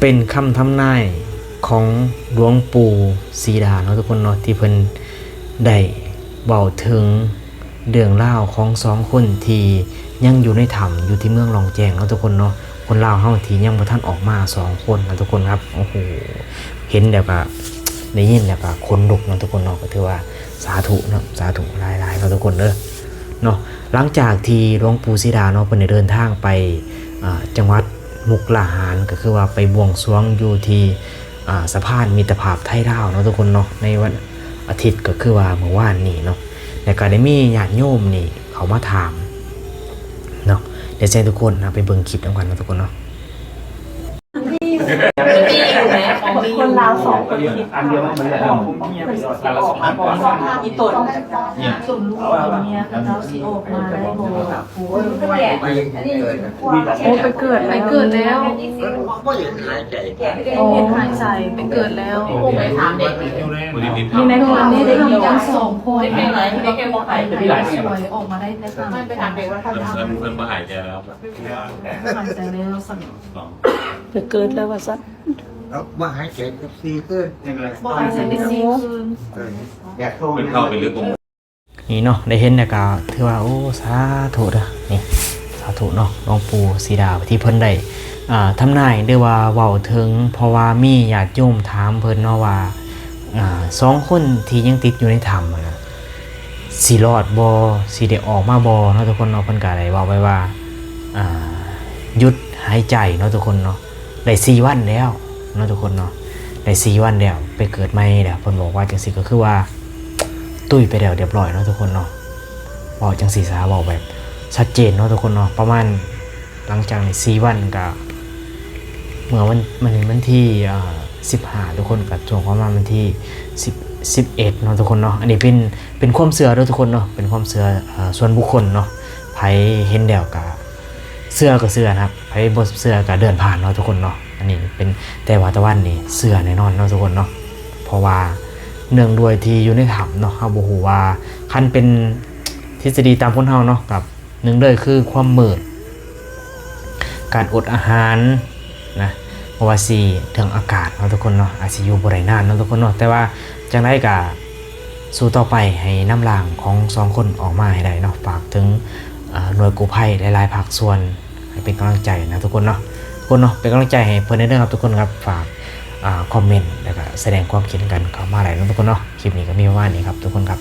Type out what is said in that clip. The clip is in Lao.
ເປັນຄຳທຳນາຍຂອງຫຼວງປູ່ສີດາເນາະທຸກຄົນເນາະ ທີ່ເພິ່ນໄດ້ເວົ້າເຖິງເລື່ອງລາວຂອງສອງຄົນທີ່ຍັງຢູ່ໃນຖ້ຳຢູ່ທີ່ເມືອງລ່ອງແຈ້ງເນາະທຸກຄົນເນາະ. ຄົນລາວເຮົາທີ່ຍັງບໍ່ທັນອອກມາສອງຄົນນະທຸກຄົນຄັບ. ໂອ້ໂຫ ເຫັນແລ້ວກະ ໄດ້ຍິນແລ້ວກະຂົນລຸກເນາະທຸກຄົນເນາະ. ກໍຖືວ່າສາທຸເນາະ ສາທຸຫຼາຍໆເນາະທຸກຄົນເດີເນາະ. ຫຼັງຈາກທີ່ຫຼວງປູ່ສີດາເນາະ ເພິ່ນໄດ້ເດີນທາງໄປ ອາ ຈັງຫວັດມຸກດາຫານ ກໍຄືວ່າໄປບວງສວງຢູ່ທີ່ ອາ ສະພານມິດຕະພາບໄທລາວເນາະທຸກຄົນເນາະ ໃນວັນອາທິດ ກໍຄືວ່າມື້ວານນີ້ເນາະ. ແລ້ວກໍໄດ້ມີຍາດໂຍມນີ້ເຂົ້າມາຖາມເນາະ. ດຽວຊິໃຫ້ທຸກຄົນນຳໄປເບິ່ງຄລິບນຳກັນເນາະທຸກຄົນເນາະ. ຄົນລາວສອງຄົນ ອັນດຽວມັນເປັນເລື່ອງ ອີ່ຕົນ ເມຍເຂົາເຈົ້າຊິອອກມາໄດ້ບໍ່? ໂອ້ຍ ໄປເກີດ ໄປເກີດແລ້ວ ບໍ່ເຫັນຫາຍໃຈ ບໍ່ເຫັນຫາຍໃຈ ໄປເກີດແລ້ວ. ຢູ່ໃນເຮືອນນີ້ໄດ້ມີກັນສອງຄົນ ໄປຊ່ວຍອອກມາໄດ້ແຕ່ສາມຄົນ ໄປຖາມເດັກວ່າ ເພິ່ນ ເພິ່ນບໍ່ຫາຍໃຈແລ້ວ ຫາຍໃຈແລ້ວຊັ້ນ ໄປເກີດແລ້ວວ່າຊັ້ນ. ເອົາ ບໍ່ຫາຍໃຈຈັກສີ່ຄືນ ບໍ່ຫາຍໃຈໄປສີ່ຄືນ ເອີ ຢາກໂທ ເພິ່ນເຂົ້າໄປເລີຍບໍ່ ນີ້ເນາະ ໄດ້ເຫັນແລ້ວກໍຖືວ່າ ໂອ້ ສາທຸເດີ ນີ້ ສາທຸເນາະ. ຫຼວງປູ່ສີດາທີ່ເພິ່ນໄດ້ ອ່າ ທຳນາຍ ຫຼືວ່າເວົ້າເຖິງ ເພາະວ່າມີຍາດໂຍມຖາມເພິ່ນເນາະວ່າ ອ່າ ສອງຄົນທີ່ຍັງຕິດຢູ່ໃນຖ້ຳຫັ້ນນະ ຊິລອດບໍ່ ຊິໄດ້ອອກມາບໍ່ເນາະທຸກຄົນເນາະ. ເພິ່ນກໍໄດ້ເວົ້າໄວ້ວ່າ ອ່າ ຢຸດຫາຍໃຈເນາະທຸກຄົນເນາະ. ໄດ້ສີ່ວັນແລ້ວເນາະທຸກຄົນເນາະ ໄດ້ສີ່ວັນແລ້ວ ໄປເກີດໃໝ່ແລ້ວ ເພິ່ນບອກວ່າຈັ່ງຊີ້ ກໍຄືວ່າຕຸຍໄປແລ້ວຮຽບຮ້ອຍເນາະທຸກຄົນເນາະ. ເວົ້າຈັ່ງຊີ້ຊະ ເວົ້າແບບຊັດເຈນເນາະທຸກຄົນເນາະ. ປະມານຫຼັງຈາກນີ້ສີ່ວັນ ກະເມື່ອວັນ ວັນ ວັນທີ ເອີ ສິບຫ້າ ທຸກຄົນ ກະຊ່ວງປະມານວັນທີສິບ ສິບເອັດເນາະທຸກຄົນເນາະ. ອັນນີ້ເປັນ ເປັນຄວາມເຊື່ອເດີທຸກຄົນເນາະ ເປັນຄວາມເຊື່ອ ເອີ ສ່ວນບຸກຄົນເນາະ. ໃຜເຫັນແລ້ວກະເຊື່ອກໍເຊື່ອນະ ໃຜບໍ່ເຊື່ອກໍເລື່ອນຜ່ານເນາະທຸກຄົນເນາະ. ອັນນີ້ເປັນ ແຕ່ວ່າຕາວັນນີ້ເຊື່ອແນ່ນອນເນາະທຸກຄົນເນາະ ເພາະວ່າເນື່ອງດ້ວຍທີ່ຢູ່ໃນຖ້ຳເນາະ ເຮົາບໍ່ຮູ້ວ່າ ຄັນເປັນທິດສະດີຕາມຄົນເຮົາເນາະ ກັບໜຶ່ງເລີຍຄືຄວາມມືດ ການອົດອາຫານນະ ບໍ່ວ່າຊິເລື່ອງອາກາດເນາະທຸກຄົນເນາະ ອາດຊິຢູ່ບໍ່ໄດ້ນານເນາະທຸກຄົນເນາະ. ແຕ່ວ່າຈັ່ງໃດກໍ ສູ້ຕໍ່ໄປໃຫ້ນຳຮ່າງຂອງສອງຄົນອອກມາໃຫ້ໄດ້ເນາະ. ຝາກເຖິງ ເອີ ໜ່ວຍກູ້ໄພຫຼາຍໆພາກສ່ວນ ໃຫ້ເປັນກຳລັງໃຈນະທຸກຄົນເນາະ. ທຸກຄົນເນາະ ເປັນກຳລັງໃຈໃຫ້ເພິ່ນແດ່ເດີຄັບທຸກຄົນຄັບ. ຝາກ ອາ ຄອມເມັນ ແລ້ວກະສະແດງຄວາມຄິດເຫັນກັນເຂົ້າມາໄດ້ເນາະທຸກຄົນເນາະ. ຄລິບນີ້ກໍມີປະມານນີ້ຄັບທຸກຄົນຄັບ.